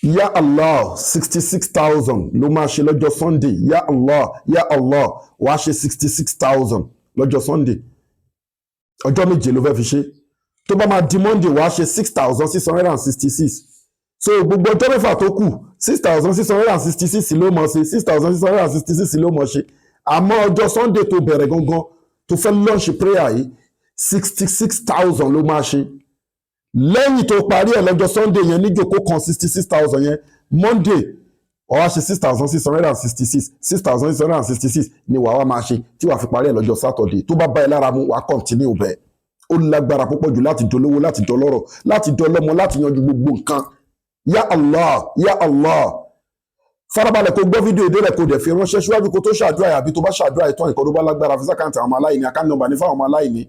Ya Allah 66,000 ló máa ṣe lọ́jọ́ Sunday. Ya Allah, Ya Allah, wàá ṣe 66,000 lọ́jọ́ Sunday. Ọjọ́ 7 ló fẹ́ fi ṣe. Tó bá máa di Monday, wàá ṣe 6666. So gbogbo ọjọ́ 6 tó kù, 6666 ló mọ̀ ṣe, 6666 ló mọ̀ ṣe. Àmọ́ ọjọ́ Sunday tó bẹ̀rẹ̀ gangan, tó fẹ́ launch prayer yìí, 66,000 ló máa ṣe. Lẹ́yìn tó parí ẹ̀ lọ́jọ́ Sunday yẹn níjòkó kan, 66,000 yẹn, Monday ó wá ṣe 6666. 6666 ni wàá wá máa ṣe tí wàá fi parí ẹ̀ lọ́jọ́ Saturday. Tó bá bá ẹ lára mu, wàá continue bẹ́ẹ̀. Ó lágbára púpọ̀ jù láti dolówó, láti dọlọ́rọ̀, láti dọlọ́mọ, láti yanjú gbogbo nǹkan. Ya Allah, Ya Allah. Farabalẹ̀ kó gbọ́ fídíò ìdílé, kó dẹ̀ fi ránṣẹ́ síwájú kó tó ṣàdúrà yìí, àbí tó bá ṣàdúrà ìtàn ìkọ́ tó bá lágbára, fi s'account àwọn ọmọ aláìní. Account number ní fáwọn ọmọ aláìní,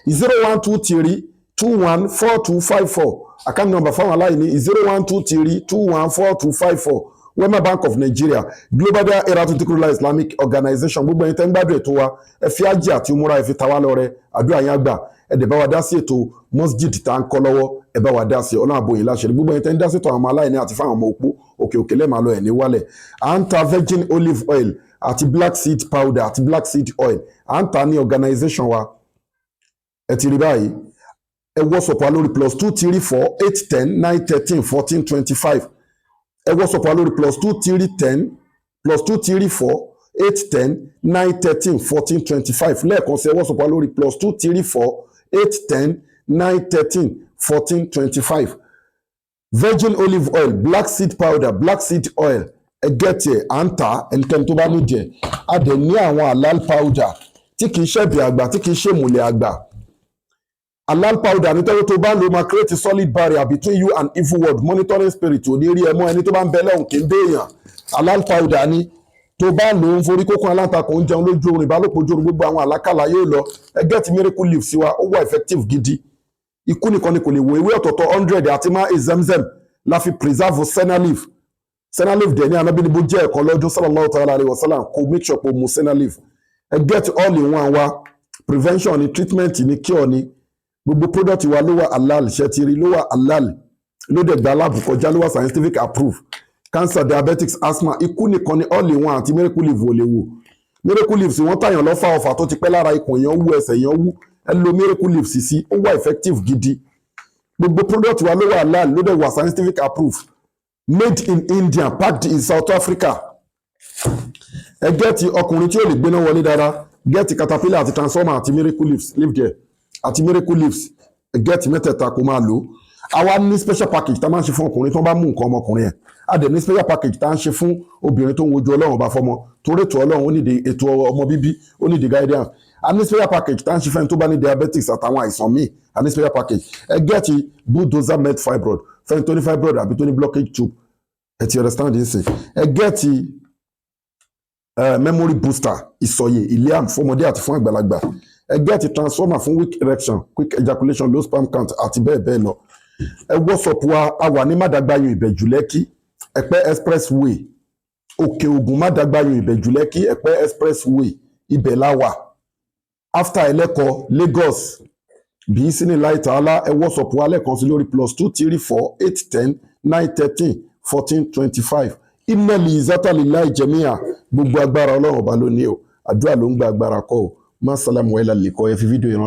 0123214254. Account number fáwọn aláìní, 0123214254, Wema Bank of Nigeria, Global Dahiratu Dhikrlahi Islamic Organization. Gbogbo ẹ̀yin tẹ́ ń gbádùn ètò wa, ẹ fi ájì àti umura, ẹ fi ta wá lọ́rẹ, àdúrà yín á gbà. Ẹ dẹ̀ bá wa dá sí ètò masjid tá à ń kọ́ lọ́wọ́. Ẹ bá wa dá sí, Ọlọ́run àbòyìn láṣẹ. Gbogbo ẹ̀yin tẹ́ ń dá sí ètò àwọn ọmọ aláìní àti fáwọn ọmọ opó, òkè òkè lẹ́ẹ̀ máa lọ, ẹ̀ ní wálẹ̀. À ń ta virgin olive oil àti black seed powder àti black seed oil, à ń ta ní organization wa. Ẹ ti rí báyìí. Ẹ WhatsApp wa lórí +2348109131425. Ẹ WhatsApp wa lórí plus two three ten +2348109131425. Lẹ́ẹ̀kan sí, ẹ WhatsApp wa lórí +2348109131425. Virgin olive oil, black seed powder, black seed oil, ẹ get ẹ̀, à ń tà. Ẹnikẹ́ni tó bá nídìí ẹ̀, a dẹ̀ ní àwọn halal powder tí kì í ṣẹ̀bì àgbà, tí kì í ṣèmùlẹ̀ àgbà. Halal powder nítorí tó bá ń lo, máa create solid barrier between you and evil world. Monitoring spirit ò ní rí ẹ mọ́. Ẹni tó bá ń bẹ lẹ́hùn kì í béèyàn. Halal powder ni tó bá ń lò ó, ń forí kókó aláǹtakùn, ń jẹun lójú oorun, ìbálòpọ̀ ojú oorun, gbogbo àwọn àlákàlà yóò lọ. Ẹ get miracle leaf sí wa, ó wà effective gidi. Ikú nìkan ni kò lè wo. Ewé ọ̀tọ̀ọ̀tọ̀ 100 àti má zemzem la fi preserve senna leaf. Senna leaf dẹ̀ ní Anábì ní bó jẹ́ ẹ̀kan lọ́dún, sallallahu ta'ala alayhi wa sallam, kó make sure pé o mu senna leaf. Ẹ get all in one wa. Prevention ni, treatment ni, cure ni. Gbogbo product wa ló wà halal. Ṣẹtiri ló wà halal, ló dẹ̀ gba lab kọjá, ló wà scientific approved. Cancer, diabetics, asthma, ikú nìkan ni all in one àti miracle leaf ò lè wò. Miracle leaves, wọ́n tàyàn lọ́fà, ọ̀fà tó ti pẹ́ lára ikùn èèyàn wú, ẹsẹ̀ èèyàn wú, ẹ lo miracle leaves sí, ó wà effective gidi. Gbogbo product wa ló wà halal, ló dẹ̀ wà scientific approved, made in India, packed in South Africa. Ẹ get ọkùnrin tí ó lè gbéná wọlé dáadáa, get caterpillar àti transformer àti miracle leaves, leave there, àti miracle leaves. Ẹ get mẹ́tẹ̀ẹ̀ta kó máa lò ó. Àwa ní special package tá a máa ń ṣe fún ọkùnrin tó bá mú nǹkan ọmọkùnrin yẹn. A dẹ̀ ní special package tá a ń ṣe fún obìnrin tó ń wojú Ọlọ́run ọba fọmọ, torí ètò Ọlọ́run ó nídìí ètò ọmọ bíbí, ó nídìí guidance. A ní special package tá a ń ṣe fẹ́ni tó bá ní diabetics àtàwọn àìsàn míì. A ní special package. Ẹ get bulldozer med fibroid fẹ́ni tó ní fibroid àbí tó ní blockage tube. Ẹ ti understand this? Ẹ get memory booster, ìsọ̀yè iliam, fọmọdé àti fún àgbàlagbà. Ẹ get transformer fún weak erection, quick ejaculation, low sperm count àti bẹ́ẹ̀ bẹ́ẹ̀ lọ. Ẹ WhatsApp wa. A wà ní Mádàgbáyún, Ìbẹ̀jú Lẹ́kì, Ẹ̀pẹ́ Expressway, Òkè Ògùn, Mádàgbáyún, Ìbẹ̀jú Lẹ́kì, Ẹ̀pẹ́ Expressway, ibẹ̀ la wà, after Ẹlẹ́kọ, Lagos. Bí sínú láì tààlà. Ẹ WhatsApp wa lẹ́ẹ̀kan sí lórí +2348109131425. Innal izzata lillahi jamia. Gbogbo agbára, Ọlọ́run ọba ló ní o. Àdúrà ló ń gba, agbára kọ́ o. Má sálámù ẹ̀ lálẹ́ kọ́. Ẹ fi fídíò yẹn.